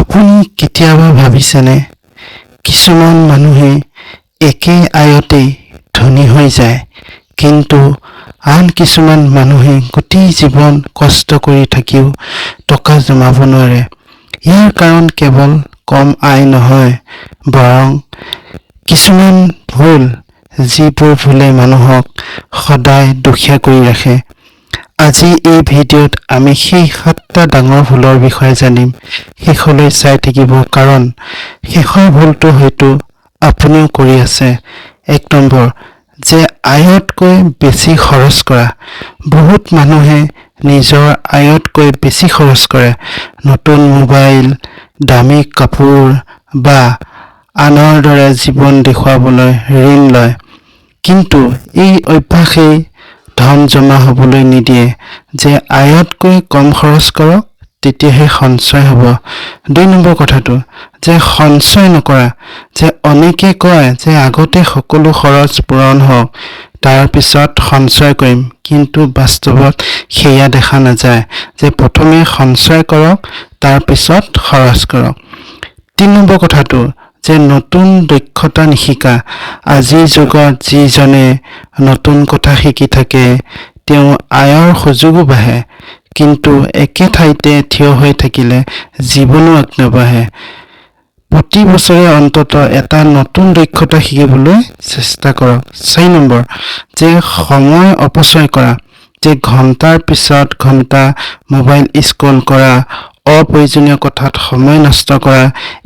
আপুনি কেতিয়াবা ভাবিছেনে, কিছুমান মানুহে একে আয়তেই ধনী হৈ যায়, কিন্তু আন কিছুমান মানুহে গোটেই জীৱন কষ্ট কৰি থাকিও টকা জমাব নোৱাৰে? ইয়াৰ কাৰণ কেৱল কম আয় নহয়, বৰং কিছুমান ভুল, যিবোৰ ভুলে মানুহক সদায় দুখীয়া কৰি ৰাখে। আজি এই ভিডিঅ'ত আমি সেই সাতটা ডাঙৰ ভুলৰ বিষয়ে জানিম। শেষলৈ চাই থাকিব, কাৰণ শেষৰ ভুলটো হয়তো আপুনিও কৰি আছে। 1 নম্বৰ, যে আয়তকৈ বেছি খৰচ কৰা। বহুত মানুহে নিজৰ আয়তকৈ বেছি খৰচ কৰে। নতুন মোবাইল, দামী কাপোৰ বা আনৰ দৰে জীৱন দেখুৱাবলৈ ঋণ লয়। কিন্তু এই অভ্যাসেই ধন জমা হ'বলৈ নিদিয়ে। যে আয়তকৈ কম খৰচ কৰক, তেতিয়াহে সঞ্চয় হ'ব। 2 নম্বৰ কথাটো, যে সঞ্চয় নকৰা। যে অনেকে কয় যে আগতে সকলো খৰচ পূৰণ হওক, তাৰ পিছত সঞ্চয় কৰিম। কিন্তু বাস্তৱত সেয়া দেখা নাযায়। যে প্ৰথমে সঞ্চয় কৰক, তাৰ পিছত খৰচ কৰক। 3 নম্বৰ কথাটো, যে নতুন দক্ষতা নিশিকা। আজিৰ যুগত যিজনে নতুন কথা শিকি থাকে, তেওঁ আয়ৰ সুযোগো বাঢ়ে। কিন্তু একে ঠাইতে থিয় হৈ থাকিলে জীৱনো আগনাবাঢ়ে। প্ৰতি বছৰে অন্ততঃ এটা নতুন দক্ষতা শিকিবলৈ চেষ্টা কৰক। 4 নম্বৰ, যে সময় অপচয় কৰা। যে ঘণ্টাৰ পিছত ঘণ্টা মোবাইল স্ক্ৰল কৰা, অপ্ৰয়োজনীয় কথাত সময় নষ্ট কৰা,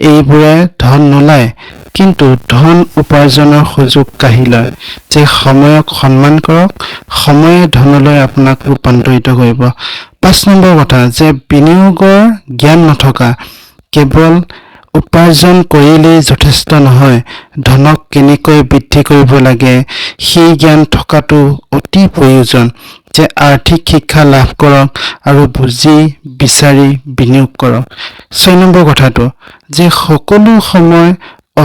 এইবোৰে ধন নোলায়, কিন্তু ধন উপাৰ্জনৰ সুযোগ কাঢ়ি লয়। যে সময়ক সন্মান কৰক, সময়ে ধনলৈ আপোনাক ৰূপান্তৰিত কৰিব। 5 নম্বৰ কথা, যে বিনিয়োগৰ জ্ঞান নথকা। কেৱল উপাৰ্জন কৰিলেই যথেষ্ট নহয়, ধনক কেনেকৈ বৃদ্ধি কৰিব লাগে সেই জ্ঞান থকাটো অতি প্ৰয়োজন। যে আৰ্থিক শিক্ষা লাভ কৰক আৰু বুজি বিচাৰি বিনিয়োগ কৰক। 6 নম্বৰ কথাটো, যে সকলো সময়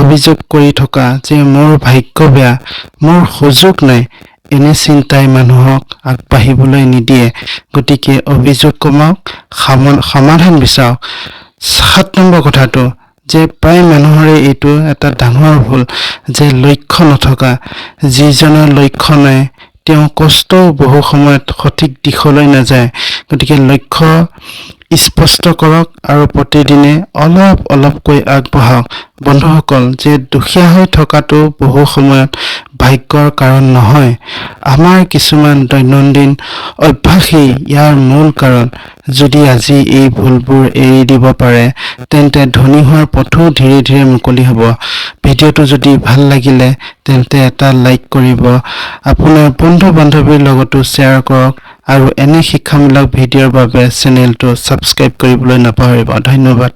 অভিযোগ কৰি থকা, যে মোৰ ভাগ্য বেয়া, মোৰ সুযোগ নাই। এনে চিন্তাই মানুহক আগবাঢ়িবলৈ নিদিয়ে। গতিকে অভিযোগ কমাওক, সমাধান বিচাৰক। 7 নম্বৰ কথাটো, যে প্ৰায় মানুহৰে এইটো এটা ডাঙৰ ভুল, যে লক্ষ্য নথকা। যিজনৰ লক্ষ্য নাই, তেওঁ কষ্টও বহু সময়ত সঠিক দিশলৈ নাযায়। গতিকে লক্ষ্য স্পষ্ট কৰক আৰু প্ৰতিদিনে অলপ অলপকৈ আগবঢ়াওক। বন্ধুসকল, যে দুখীয়া হৈ থকাটো বহু সময়ত ভাগ্যৰ কাৰণ নহয়, আমাৰ কিছুমান দৈনন্দিন অভ্যাসেই ইয়াৰ মূল কাৰণ। যদি আজি এই ভুলবোৰ এৰি দিব পাৰে, তেন্তে ধনী হোৱাৰ পথো ধীৰে ধীৰে মুকলি হ'ব। ভিডিঅ'টো যদি ভাল লাগিলে, তেন্তে এটা লাইক কৰিব, আপোনাৰ বন্ধু বান্ধৱীৰ লগতো শ্বেয়াৰ কৰক আৰু এনে শিক্ষামূলক ভিডিঅ'ৰ বাবে চেনেলটো ছাবস্ক্ৰাইব কৰিবলৈ নাপাহৰিব। ধন্যবাদ।